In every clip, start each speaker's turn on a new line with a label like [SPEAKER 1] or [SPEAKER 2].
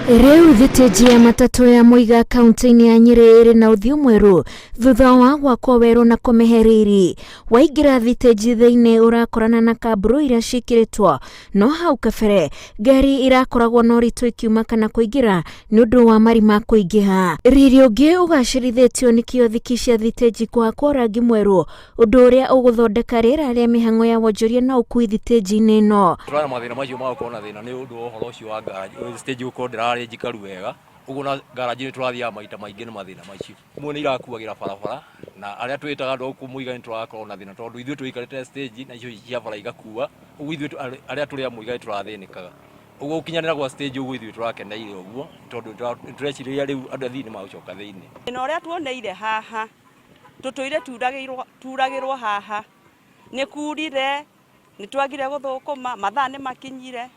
[SPEAKER 1] Rĩu thitĩnji ya matatũ ya Muiga kaunti-inĩ ya Nyĩrĩ ĩrĩ na ũthiũ mwerũ thutha wa gwakwo werũ na kũmĩhe riri. Waingĩra thitĩnji thĩinĩ ũrakorana na kamburu iria ciĩkĩrĩtwo, no hau kabere ngari irakoragwo na ũritũ ikiuma kana kũingĩra nĩ ũndũ wa marima kũingĩha. Riri ũngĩ ũgacĩrithĩtio nĩ kiothiki cia thitĩnji kũhakwo rangi mwerũ, ũndũ ũrĩa ũgũthondeka rĩera rĩa mĩhang'o ya wonjoria na ũkui thitĩnji-inĩ ĩno.
[SPEAKER 2] Tũrarĩ na mathĩna macio ma gũkorwo na thĩna nĩ ũndũ wa ũhoro ũcio wa garage, stage gũkorwo ndĩrarĩ njikaru wega, ũguo na garage nĩ tũrathiaga maita maingĩ nĩ mathĩna macio. Imwe nĩ irakuagĩra barabara na arĩa twĩtaga andũ a gũkũ Muiga nĩ tũrakorwo na thĩna tondũ ithuĩ tũikarĩte stage na icio cia bara igakua, ũguo ithuĩ arĩa tũrĩ a Muiga nĩ tũrathĩnĩkaga. Ũguo gũkinyanĩra gwa stage ũguo ithuĩ tũrakeneire ũguo tondũ nĩ tũrecirĩria rĩu andũ athii nĩ magũcoka thĩinĩ.
[SPEAKER 3] Thĩna ũrĩa tuoneire haha, tũtũire turagĩrwo haha, nĩ kurire, nĩ twagire gũthũkũma, mathaa nĩ makinyire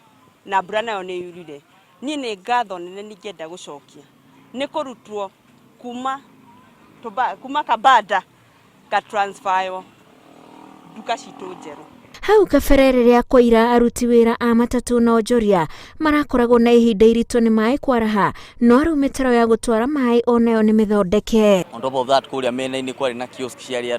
[SPEAKER 3] na mbura nayo nĩ yurire. Niĩ nĩ ngatho nene ningĩenda gũcokia nĩ kũrutwo kuma Kabanda nga transfer nduka citũ njerũ.
[SPEAKER 1] Hau kabere rĩrĩa kwaira aruti wĩra a matatũ na onjoria marakoragwo na ihinda iritũ nĩ maĩ kwaraha, no rĩu mĩtaro ya gũtwara maĩ onayo nĩ mĩthondeke.
[SPEAKER 4] On top of that, kũrĩa mĩena-inĩ kwarĩ na kiosk ciarĩ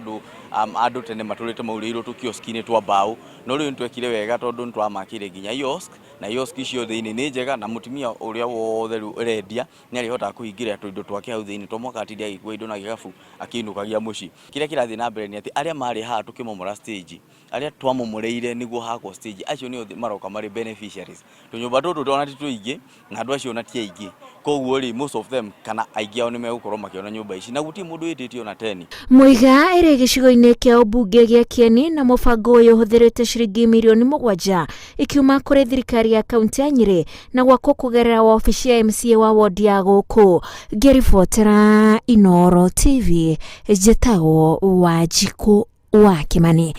[SPEAKER 4] andũ tene matũrĩte maurĩirwo tũ kiosk-inĩ twa mbaũ, no rĩu nĩ twekire wega tondũ nĩ twamakĩire nginya kiosk, na kiosk icio thĩinĩ nĩ njega, na mũtumia ũrĩa wothe rĩu ũrendia nĩ arĩhotaga kũhingĩra tũindo twake hau thĩinĩ to mũhaka atinde agĩkua indo na gĩkabu akĩinũkagia mũciĩ. Kĩrĩa kĩrathiĩ na mbere nĩ atĩ arĩa marĩ haha tũkĩmomora stage, arĩa twamomoreire nĩguo hakwo stage, acio nĩo maroka marĩ beneficiaries. Tũnyũmba tũtũ ona ti tũingĩ na andũ acio ona ti aingĩ, koguo rĩ, most of them kana aingĩ ao nĩ megũkorwo makĩona nyũmba ici na gũtirĩ mũndũ wĩtĩtio ona teni.
[SPEAKER 1] Muiga ĩrĩ gĩcigo-inĩ kĩa ũmbunge gĩa Kieni na mũbango ũyũ ũhũthĩrĩte ciringi mirioni 7 ikiuma kũrĩ thirikari ya kaunti ya Nyĩrĩ na gwakwo kũgerera wabici ya MCA wa wodi ya gũkũ. Ngĩribotera Inooro TV, njĩtagwo Wanjikũ wa Kĩmani.